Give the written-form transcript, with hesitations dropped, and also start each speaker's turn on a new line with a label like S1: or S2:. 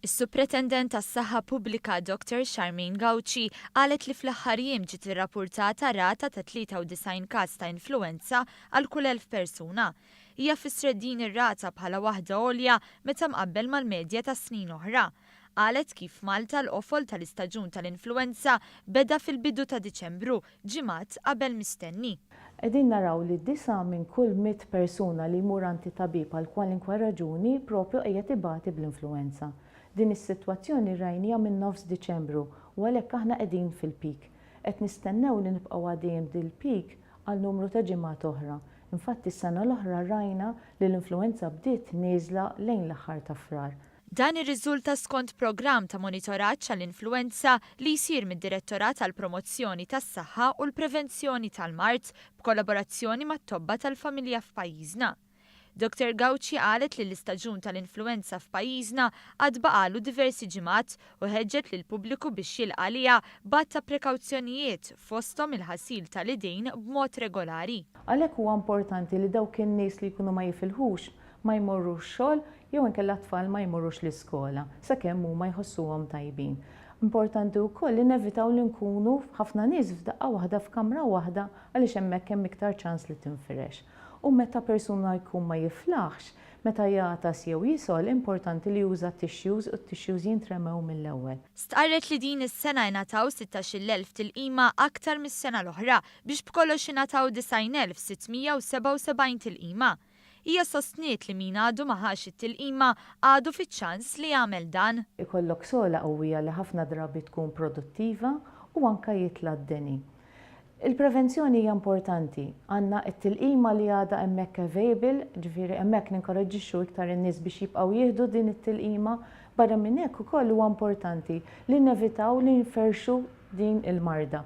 S1: Is-Supretendent tas-Saħħa Pubblika Dr Charmaine Gauci qalet li fl-aħħar jiem ġiet irrappurtata rata ta' 93 każ ta' influwenza għal kull 1,000 persuna. Hija fissret din ir-rata bħala waħda għolja meta mqabbel mal-medja ta' snin oħra. Qalet kif f'Malta l-qofol tal-istaġun tal-influwenza beda fil-bidu ta' Diċembru, ġimgħat qabel mistenni.
S2: Qegħdin naraw li disgħa minn kull mitt persuna li jmur għand it-tabib għal kwalinkwe raġuni propju qiegħed ibati bl-influwenza. Din is-sitwazzjoni rajniha minn nofs Diċembru u għalhekk aħna qegħdin fil-peak. Qed nistennew li nibqgħu għaddejjin b'dil-peak għal numru ta' ġimgħat oħra. Infatti s-sena l-oħra rajna li l-influwenza bdiet nieżla lejn l-aħħar ta' Frar.
S1: Dan irriżulta skont programm ta' monitoraġġ għall-influwenza li jsir mid-Direttorat għall-Promozzjoni tas-Saħħa u l-Prevenzjoni tal-Mard b'kollaborazzjoni mat-tobba tal-familja f'pajjiżna. Dr Gauci qalet li l-istaġun tal-influwenza f'pajjiżna għad baqagħlu diversi ġimgħat u ħeġġet lill-pubbliku biex jilqa' għaliha b'għadd ta' prekawzjonijiet fosthom il-ħasil tal-idejn b'mod regolari.
S2: Għalhekk huwa importanti li dawk in-nies li jkunu ma jifilħux ma jmorrux xogħol jew inkella t-tfal ma jmorrux l-iskola sakemm huma jħossuhom tajbin. Importanti wkoll li nevitaw li nkunu ħafna nies f'daqqa waħda f'kamra waħda għaliex hemmhekk hemm iktar ċans li tinfirex. U meta persuna jkun ma jiflaħx, meta jagħtas jew jisgħol importanti li juża tissues u t-tissues jintremew mill-ewwel.
S1: Stqarret li din is-sena ingħataw 16,000 tilqima aktar mis-sena l-oħra biex b'kollox ingħataw 90,677 tilqima. Hija sostniet li min għadu ma ħax it-tilqima għadu fiċ-ċans li jagħmel dan.
S2: Ikollok sogħla qawwija li ħafna drabi tkun produttiva u anke jitla' d-deni. Il-prevenzjoni hija importanti. Għandna t-tilqima li għadha hemmhekk available, ġifieri hemmhekk ninkoraġġixxu iktar in-nies biex jibqgħu jieħdu din it-tilqima. Barra minn hekk ukoll huwa importanti li nevitaw li nferrxu din il-marda.